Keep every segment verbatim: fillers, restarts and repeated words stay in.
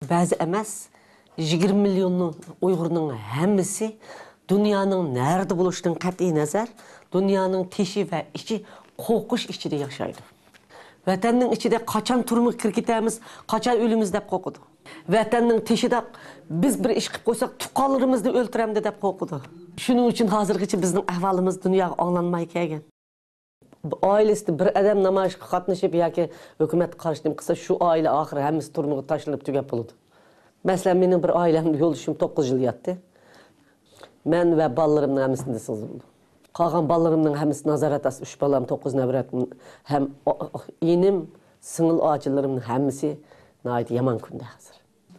بەزى ئەمەس، يىگىرمە مىليوننىڭ ئۇيغۇرنىڭ ھەممىسى دۇنيانىڭ نەدە بولۇشىدىن قەتئىينەزەر، دۇنيانىڭ تېشى ۋە ئىچى قورقۇش ئىچىدە ياشايدۇ. ۋەتەننىڭ ئىچىدە قاچان تۈرمىگە كىرىپ كېتەرمىز، قاچان ئۆلىمىز دەپ قورقىدۇ. ۋەتەننىڭ تېشىدا بىز بىر ئىش قىلىپ قويساق، تۇغقانلىرىمىزنى ئۆلتۈرەمدۇ دەپ قورقىدۇ. شۇنىڭ ئۈچۈن ھازىرغىچە بىزنىڭ ئەھۋالىمىز دۇنياغا ئاڭلانماي كەلگەن. ئائىلىسىدە بىر ئادەم نامايىشقا قاتنىشىپ ياكى ھۆكۈمەتكە قارشى نېمە قىلسا، شۇ ئائىلە ئاخىرى ھەممىسى تۈرمىگە تاشلىنىپ تۈگەپ بولىدۇ. مەسىلەن، مېنىڭ بىر ئائىلەمدە يولدىشىم توققۇز يىل ياتتى. مەن ۋە بالىلىرىمنىڭ ھەممىسى دېسىڭىز بولىدۇ. قالغان بالىلىرىمنىڭ ھەممىسى نازارەت ئاستىدا، ئۈچ بالام، توققۇز نەۋرەم ھەم ئىنىم، سىڭىل ئاچىلىرىمنىڭ ھەممىسى ناھايىتى يامان كۈندە ھازىر.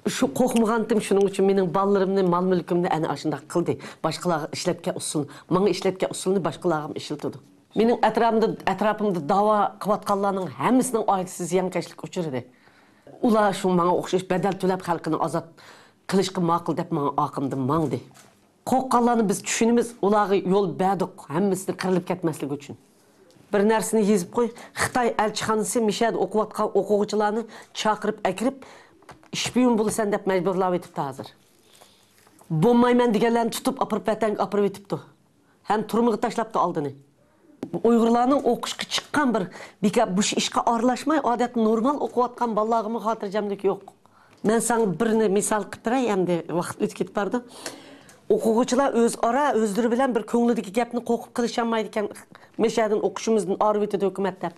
شۇ قورقمىغانتىم، شۇنىڭ ئۈچۈن مېنىڭ بالىلىرىمنى، مال-مۈلكۈمنى ئەنە ئاشۇنداق قىلدى. باشقىلارغا ئىشلەتكەن ئۇسۇلنى، ماڭا ئىشلەتكەن ئۇسۇلنى باشقىلارغىمۇ ئىشلىتىدۇ. مېنىڭ ئەتراپىمدا، ئەتراپىمدا داۋا قىلىۋاتقانلارنىڭ ھەممىسىنىڭ ئائىلىسى زىيانكەشلىككە ئۇچرىدى. ئۇلار شۇ ماڭا ئوخشاش بەدەل تۆلەپ خەلقىنى ئازاد قىلىشقا ماقۇل دەپ ماڭا ئارقامدىن ماڭدى. قورققانلارنى بىز چۈشىنىمىز، ئۇلارغا يول بەردۇق، ھەممىسىنى قىرىلىپ كەتمەسلىكى ئۈچۈن. بىر نەرسىنى يېزىپ قوي، خىتاي ئەلچىخانىسى مىشەدە ئوقۇۋاتقان ئوقۇغۇچىلارنى چاقىرىپ ئەكىرىپ، شپىيون بولىسەن دەپ مەجبۇرلاۋېتىپتۇ ھازىر. بولمايمەن دېگەنلەرنى تۇتۇپ ئاپىرىپ ۋەتەنگە ئاپىرىۋېتىپتۇ. ھەم تۈرمىگە تاشلاپتۇ ئالدىنى. ئۇيغۇرلارنىڭ ئوقۇشقا چىققان بىر بىكار بۇش ئىشقا ئارىلاشماي، ئادەتتە نورمال ئوقۇۋاتقان بالىلارغىمۇ خاتىرجەملىك يوق. مەن ساڭا بىرنى مىسال قىلىپ بېرەي، ئەمدى ۋاقىت ئۆتۈپ كېتىپ بارىدۇ. ئوقۇغۇچىلار ئۆزئارا ئۆزلىرى بىلەن بىر كۆڭلىدىكى گەپنى قورقۇپ قىلىشالمايدىكەن، مەشەدىن ئوقۇشىمىزدىن ئايرىۋېتىدۇ ھۆكۈمەت دەپ.